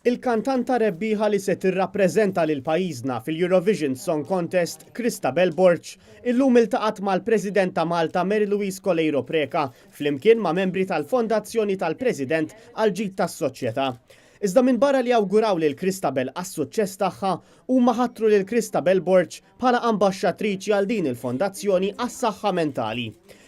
Il-kantanta rebbieħa li se tirrappreżenta lil pajjiżna fil-Eurovision Song Contest, Christabel Borg, illum iltaqgħet mal-President ta' Malta Mary Louise Coleiro Preca flimkien ma' membri tal-Fondazzjoni tal-President għall-Ġid tas-Soċjetà. Iżda minbarra li awguraw lil Christabel għas-suċċess tagħha, huma ħatru lil Christabel Borg bħala ambaxxatriċi għal din il-fondazzjoni għas-saħħa mentali.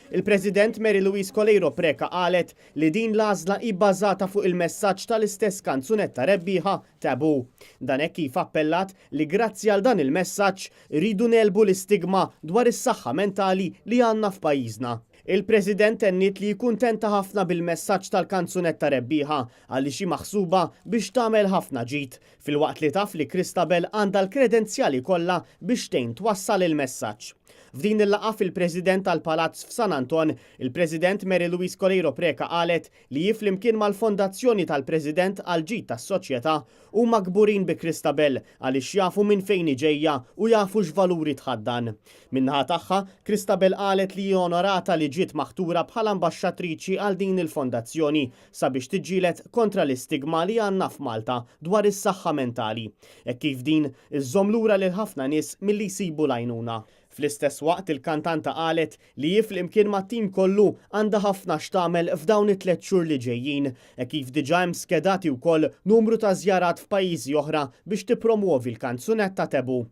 Il-President Mary Louise Coleiro Preca qalet li din l-għażla hi bbażata fuq il-messaġġ tal-istess kanzunetta rebbieħa Taboo. Dan hekk kif appellat li grazzi għal dan il-messaġġ irridu negħlbu l-istigma dwar is-saħħa mentali li għandna f'pajjiżna. Il-President tenniet li hi kuntenta ħafna bil-messaġġ tal-kanzunetta rebbieħa għaliex hi maħsuba biex tagħmel ħafna ġid, filwaqt li taf li Christabel għandha l-kredenzjali kollha biex tgħin twassal il-messaġġ. F'din il-laqgħa fil-President tal-Palazz f'San Anton, il-President Mary Louise Coleiro Preca qalet li hi flimkien mal-Fondazzjoni tal-President għall-Ġid tas-Soċjetà huma kburin bi Christabel għaliex jafu minn fejn hi ġejja u jafu x'valuri tħaddan. Min-naħa tagħha, Christabel qalet li hi onorata li ġiet maħtura bħala ambaxxatriċi għal din il-fondazzjoni sabiex tiġġieled kontra l-istigma li għandna f'Malta dwar is-saħħa mentali, hekk kif din iżżomm lura lil ħafna nies milli jsibu l-għajnuna. Fl-istess waqt il-kantanta qalet li hi flimkien mat-tim kollu għandha ħafna x'tagħmel f'dawn it-tlett xhur li ġejjin, hekk kif diġà hemm skedati wkoll numru ta' żjarat f'pajjiżi oħra biex tippromwovi l-kanzunetta Taboo.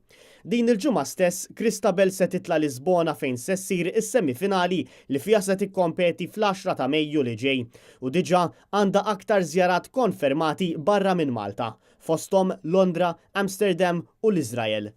Din il-ġimgħa stess, Christabel se titla' Lisbona fejn se ssir is-semifinali li fiha se tikkompeti fl-għaxra ta' Mejju li ġej u diġà għandha aktar żjarat konfermati barra minn Malta, fosthom Londra, Amsterdam u l-Iżrael.